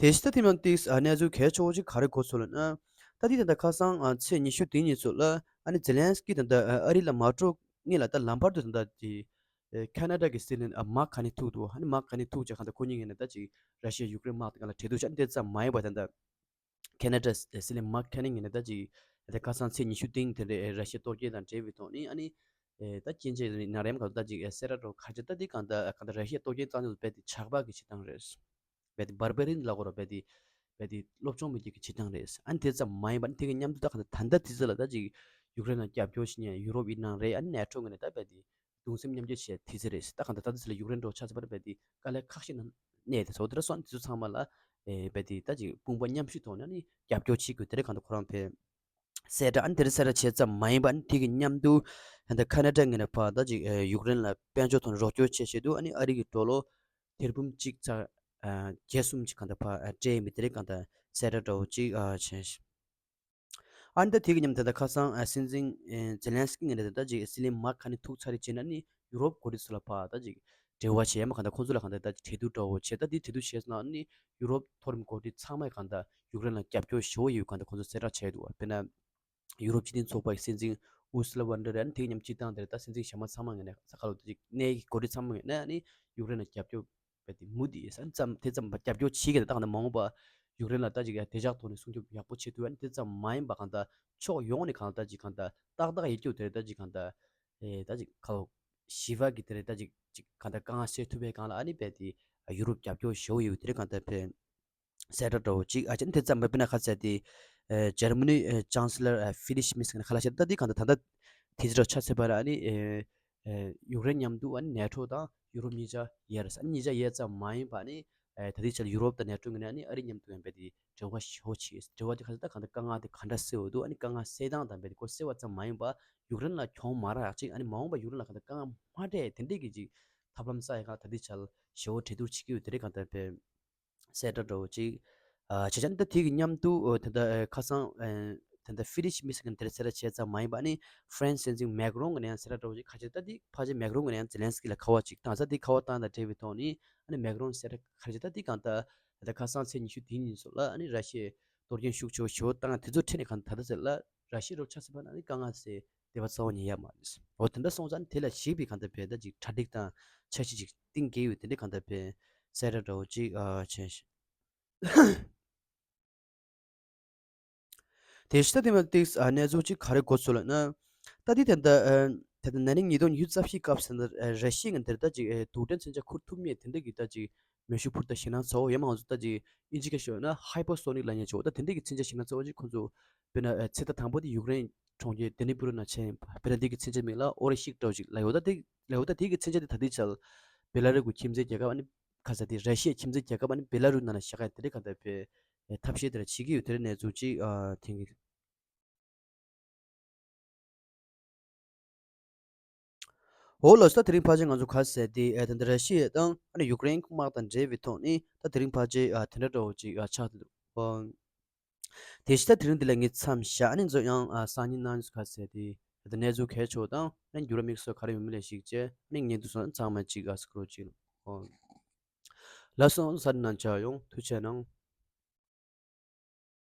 དེ་བཞིན་ད་དེ་མིན་ཏིག་ཨ་གནས་ཚུལ་གལ་ཆེ་བོ་ཅིག་ག་རེ་གོ་སོང་ལབ་ན། ད་དེ་ད་ལྟ་ཁ་སང་ཨ་ཚེས་ཉི་ཤུ་དེ་ཉིན་ཚོ་ལ་ཨ་ནི་ཛེ་ལན་སི་ཀི་ད་ལྟ་ཨ་རི་ལ་མ་འགྲོ་སྔོན་ལ་ད་ལམ་བར་དུ་ད་ལྟ་དེ་ཁ་ན་ཌ་གི་སྲིད་བློན་ཨ་མཱག་ཁ་ནི་ཐུག་འདུག་ཨ་ནི་མཱག་ཁ་ནི་ཐུག་ཅེས་གང་ལྟར་ཁོ་གཉིས་ངོས་ནས་ད་ཅིག་ར་ཤི་ཡ་ཡུཀ་རེན་དམག་དང་ལ་གྲོས་བསྡུར་བྱས་ཨ་ནི་དེ་ཙམ་མ་ཡིན་པ་ད་ལྟ་ཁ་ན་ཌ་སྲིད་བློན་མཱག་ཁ་ནི་ངོས་ནས་ད་ཅིག་ད་ཁ་སང་ཚེས་ཉི་ཤུ་སྟེང་དེ་འདྲའི་ར་ཤི་ཡ་གཏོར་སྐྱོན་དང་འབྲེལ་བའི་ཐོག་ནས་ཨ་ནི་ད་སྐྱེན་ཆེ་ནག་རེམ་གང་ད་ཅིག་སེ་ར་འགྲོ་ཁ་ཆེ་ད་དེ་གང་ད་གང་ད་ར་ཤི་ཡ་གཏོར་སྐྱོན་བཏང་ནས་རྦད་དེ་ཇག་པ་གི་བྱེད་སྟངས་རེད། རྦད་དེ་བར་བེ་རིན་ལ་གོ་ར་རྦད་དེ་རྦད་དེ་སློབ་སྦྱོང་མི་བྱེད་ཀྱི་བྱེད་སྟངས་རེད། ཨ་ནི་དེ་ཙམ་མ་ཡིན་པ་ཨ་ནི་དེ་གི་མཉམ་དུ་ད་གང་ད་ད་ལྟ་དེ་ཚོ་ལ་ད་ཅིག་ཡུཀ་རེན་ལ་རྒྱབ་སྐྱོར་བྱེད་མཁན་ཡུ་རོབ་ཡིན་ནའང་རེད། ཨ་ནི་ནེ་ཊོ་ངོས་ནས་ད་རྦད་དེ་གདུང་སེམས་མཉམ་སྐྱེད་བྱས་དེ་ཚོ་རེད། ད་གང་ད་ད་ལྟ་དེ་ཚོ་ལ་ཡུཀ་རེན་འགྲོ་ཆ་ཚ་བར་རྦད་དེ་དཀའ་ལས་ཁག་ཤིག་ན་གནས་དེ་ཚོ་དེ་འདྲ་སོང་དེ་ཚོ་ཚང་མ་ལ་རྦད་དེ་ད་ཅིག་དཔུང་པ་མཉམ་གཤིབ་ཐོག་ནས་ཨ་ནི་རྒྱབ་སྐྱོར་བྱེད་དགོས་དེ་རེད། གང་ད་ཁོ་རང་ཕེ་གསལ་བསྒྲགས་ཨ་ནི་དེ་རིང་གསལ་བསྒྲགས་བྱས་ཙམ་མ་ཡིན་པ་ཨ་ནི་དེ་གི་མཉམ་དུ་ད་ལྟ་ཁ་ན་ཌ་ངོས་ནས་ཕར་ད་ཅིག་ཡུཀ་རེན་ལ་དཔལ་འབྱོར་ཐོག་ནས་རོགས་སྐྱོར་བྱེད་བཞིན་འདུག་ཨ་ནི་ཨ་རི་གི་ཌོ་ལར་ཐེར་འབུམ་གཅིག་ཚར་ ཨ་བརྒྱད་གསུམ་ཅིག་གང་ལྟར་ཕར་ཨ་སྤྲད་ཡིན་པའི་དེ་རིང་གང་ལྟར་གསལ་བསྒྲགས་འདྲ་བོ་ཅིག་ཨ་བྱས། ཨ་ནི་ད་དེ་གི་མཉམ་དུ་ད་ཁ་སང་ཨ་སྲིད་འཛིན་ཨེ་ཛེ་ལན་སི་ཀི་ངོས་ནས་ད་ཅིག་སྲིད་བློན་མཱག་ཁ་ནི་ཐུག་ཚར་རེད་བྱས་ན་ནི་ཡུ་རོབ་འགོ་ཁྲིད་ཚོ་ལ་ཕར་ད་ཅིག་འབྲེལ་བ་བྱས་མ་གང་ལྟར་ཁོང་ཚོ་ལ་གང་ལྟར་ད་ཅིག་གྲོས་བསྡུར་འདྲ་བོ་བྱས། ད་དེ་གྲོས་བསྡུར་བྱས་སོང་ན་ནི་ཡུ་རོབ་མཐོ་རིམ་འགོ་ཁྲིད་ཚང་མས་གང་ལྟར་ཡུཀ་རེན་ལ་རྒྱབ་སྐྱོར་ཞེ་པོ་ཡོད་གང་ལྟར་ཁོང་ཚོ་གསལ་བསྒྲགས་བྱས་འདུག་དཔེར་ན། ཡུ་རོབ་སྤྱི་མཐུན་ཚོགས་པ་ཡི་སྲིད་འཛིན་ཨུར་སུ་ལ་ཝོན་ཌར་ལེ་ཡན་དེའི་མཉམ་སྤྱིར་བཏང་དེར་ད་སྲིད་འཛིན་གཞན་མ་ཚང་མ་ངོས་ནས་ས་ཁ་ལོ་དེ་ཅིག་གནས་ཀྱི་འགོ་ཁྲིད་ཚང་མ་ངོས་ནས་ནི་ཡུཀ་རེན་ལ་རྒྱབ་སྐྱོར་བས་དེ་མུ་མཐུད་ཡིན་ས་ཙམ་དེ་ཙམ་རྒྱབ་སྐྱོར་བྱེད་ཀྱི་ད་གང་ལྟར་མ་འོངས་པ་ཡུཀ་རེན་ལ་ད་ཅིག་བདེ་འཇགས་ཐོག་ནས་སྲུང་སྐྱོབ་ཡག་པོ་བྱེད་ཐུབ་ཡ་ནི་དེ་ཙམ་མ་ཡིན་པ་གང་ལྟར་ཕྱོགས་ཡོངས་ནས་གང་ལྟར་ཅིག་གང་ལྟར་ཏག་ཏག་ཡོད་རྒྱུ་དེ་ད་ཅིག་གང་ལྟར་ཨེ་ད་ཅིག་ཁ་ལོ་ཞི་བ་གི་དེ་རེད། ད་ཅིག་ཅིག་གང་ལྟར་དཀའ་ངལ་སེལ་ཐུབ་པའི་སྒང་ལ་ཨ་ནི་བས་དེ་ཡུ་རོབ་རྒྱབ་སྐྱོར་ཞེ་པོ་ཡོད་དེ་རེད་གང་ལྟར་བས། གསལ་བསྒྲགས་འདྲ་བོ་ཅིག་ཨ་ཅེ་དེ་ཙམ་མ་དཔེར་ན་ཁ་ཟེར་ཏེ། ཨེ་ཇར་མ་ནི་ཨེ་ཅན་སི་ལར་ཨེ་ཕི་རི་ཤི་མེར་ཟེར་མཁན་ཁ་ལག་བཤད་ད་འདི་གང་ལྟར་ད་ལྟ་དེ་ཅི་འདྲ་ཆ་ཚད་པ་ལ་ཨ་ནི་ཨེ་ཨེ་ཡུཀ་རེན་མཉམ་དུ་ཨ་ནི་ནེ་ཊོ་དང་ཡུ་རོབ་གཉིས་ཆ་ཡས་རེད་ཟེར། ཨ་ནི་གཉིས་ཆ་ཡས་ཙམ་མ་ཡིན་པ་ཨ་ནི་ཨེ་ད་ལྟའི་ཆར་ཡུ་རོབ་དང་ནེ་ཊོ་གཉིས་ནས་ཨ་ནི་ཨ་རི་མཉམ་དུ་ཡང་རྦད་དེ་འབྲེལ་བ་ཞེ་པོ་བྱས། འབྲེལ་བ་དེ་ཁ་ཚད་ད་གང་ལྟར་དཀའ་ངལ་དེ་ག་འདྲ་སེལ་འོ་འདུག་ཨ་ནི་དཀའ་ངལ་སེལ་སྟངས་དང་རྦད་དེ་ཁོ་སེལ་བ་ཙམ་མ་ཡིན་པ་ཡུཀ་རེན་ལ་གྱོང་མ་རག་ཅིག་ཨ་ནི་མ་འོངས་པ་ཡུཀ་རེན་ལ་གང་ལྟར་དཀའ་ངལ་མ་འཕྲད་དེ་འདྲས་ཀྱི་ཅིག་ཐབས་ལམ་བཙལ་ཡག་ག་ད་ལྟའི་ཆར་ཞེ་པོ་གྲོས་བསྡུར་བྱེད་ཀྱི་ཡོད་དེ་རེད་གང་ལྟར་བས། གསལ་བསྒྲགས་འདྲ་བོ་ཅིག་ཨ་བྱས་ཙང་ད་དེ་གི་མཉམ་དུ་ཨོ་ད་ལྟ་ཨེ་ཁ་སང་ཨེ་ད་ལྟ་ཕི་རི་ཤི་མེར་ཟེར་མཁན་དེར་གསལ་བསྒྲགས་བྱས་ཙམ་མ་ཡིན་པ་ནི་ཧྥ་རན་སི་སྲིད་འཛིན་མེག་རོན་གྱི་ནས་ཡང་གསལ་བསྒྲགས་འདྲ་བོ་ཅིག་ཁ་ཆེ་ད་དེ་ཕལ་ཆེར་མེག་རོན་གྱི་ནས་ཡང་ཛེ་ལན་སི་ཀི་ལ་ཁ་པར་ཅིག་བཏང་ས་དེ་ཁ་པར་བཏང་དང་འབྲེལ་བའི་ཐོག་ནི་ཨ་ནི་མེག་རོན་གསལ་བསྒྲགས་ཁ་ཆེ་ད་དེ་གང་ལྟར་ད་ལྟ་ཁ་སང་ཚེས་ཉི་ཤུ་དེའི་ཉིན་སོགས་ལ་ཨ་ནི་ར་ཤི་ཡའི་གཏོར་སྐྱོན་ཤུགས་ཆེ་བོ་ཞེ་པོ་བཏང་དེ་ཚོ་ཁྲིད་ནས་གང་ལྟར་ད་ལྟ་ཚེ་ལ་ར་ཤི་ཡའི་རོབ་ཆ་ཚང་པ་ན་ནི་དཀའ་ངལ་སེལ་དེ་བ་ཚ་བོ་ཉན་ཡ་མ་རེད། འོ་དེ་འདྲ་སོང་ཙང་དེ་ལ་གཞིགས་པའི་གང་ལྟར་བས་ད་ཅིག་གྲ་སྒྲིག་དང་འཆར་གཞི་ཅིག་གཏིང་གི་ཡོད་དེ་འདྲ་གང་ལྟར་བས་གསལ་བསྒྲགས་འདྲ་བོ་ཅིག་ཨ་བྱས་ཤིང་། དེ་ཕྱི་ད་དེ་མ་ཏིག་ཨ་གནས་ཚུལ་ཅིག་ག་རེ་གོ་ཚུལ་ལ་ན། ད་དེ་དེ་འདྲ་ཨ་དེ་འདྲ་ན་ནིང་ཉིས་སྟོང་ཉི་ཤུ་རྩ་བཞིའི་སྐབས་སུ་ན་ཨ་ར་ཤི་ཡ་ངན་དེར་ད་ཅིག་ཨ་རྡུལ་ཕྲན་མཚོན་ཆ་ཁུར་ཐུབ་མེད་དེ་འདྲ་གི་ད་ཅིག་མེ་ཤུགས་འཕུར་མདའ་ཞེད་སྣང་ཚ་བོ་ཡོད་མ་ང་ཚོ་ད་ཅིག་ཨིན་ཇི་སྐད་ཤོད་ན་ཧའི་པར་སོ་ནིག་ལབ་མཁན་ཅིག་འོ་ད་དེ་འདྲ་གི་མཚོན་ཆ་ཞེད་སྣང་ཚ་བོ་ཅིག་ཁོང་ཚོ་དཔེར་ན་ཨ་ཚེ་ད་དང་པོ་དེ་ཡུཀ་རེན་གྲོང་ཁྱེར་ཌི་ནི་པྲོ་ནང་ཕྱིན་པ་དཔེར་ན་འདི་གི་མཚོན་ཆ་མིང་ལ་ཨོ་རི་ཤིག་འདྲ་བོ་ཅིག་ལབ་ཡོད། ད་དེ་ལབ་ཡོད། ད་དེ་གི་མཚོན་ཆ་དེ་ད་ལྟའི་ཆར་བེ་ལ་རུ་གི་ཁྱིམ་མཚེས་རྒྱལ་ཁབ་ཨ་ནི་ཁ་ས་དེ་ར་ཤི་ཡའི་ཁྱིམ་མཚེས་རྒྱལ་ཁབ་ཨ་ནི་བེ་ལ་རུ་ནང་ལ་བཞག་ཡ་དེ་འདྲ་གང་ལྟར་བས་ཐབས་ཤེས་དེ་འདྲ་བྱེད་ཀྱི་ཡོད། དེ་འདྲ་གནས་ཚུལ་ཅིག་ཨ་ཐེངས་ཀྱི། འོ་ལགས་སོ། ད་དེ་རིང་ཕལ་ཆེར་ང་ཚོ་ག་ཟེར་དེ་ཨེ་ད་ལྟ་ར་ཤི་ཡ་དང་ཨ་ནི་ཡུཀ་རེན་དམག་དང་འབྲེལ་བའི་ཐོག་ནས་ད་དེ་རིང་ཕལ་ཆེར་ཨ་དེ་འདྲ་འདྲ་བོ་ཅིག་ཨ་ཆགས་འདུག་ཨོ། དེ་བཞིན་ད་དེ་རིང་འདི་ལ་ངས་མཚམས་བཞག་ཨ་ནི་ཚོ་ཡང་ཨ་སང་ཉིན་གནངས་ཉིན་ག་ཟེར་དེ་ད་ལྟ་གནས་ཚུལ་གལ་ཆེ་བ་དང་ཨ་ནི་འགྱུར་བ་དམིགས་བསལ་ག་རེ་ཡོད་མེད་ལ་གཞིགས་བྱས་ཨ་ནི་ངས་འདུག་སོང་ཚང་མ་ཅིག་ཨ་སྐུ་རོགས་ཅིག་ཨོ། ལགས་སོ། ས་ནང་ཆ་ཡོང་ཐུགས་རྗེ་གནང་།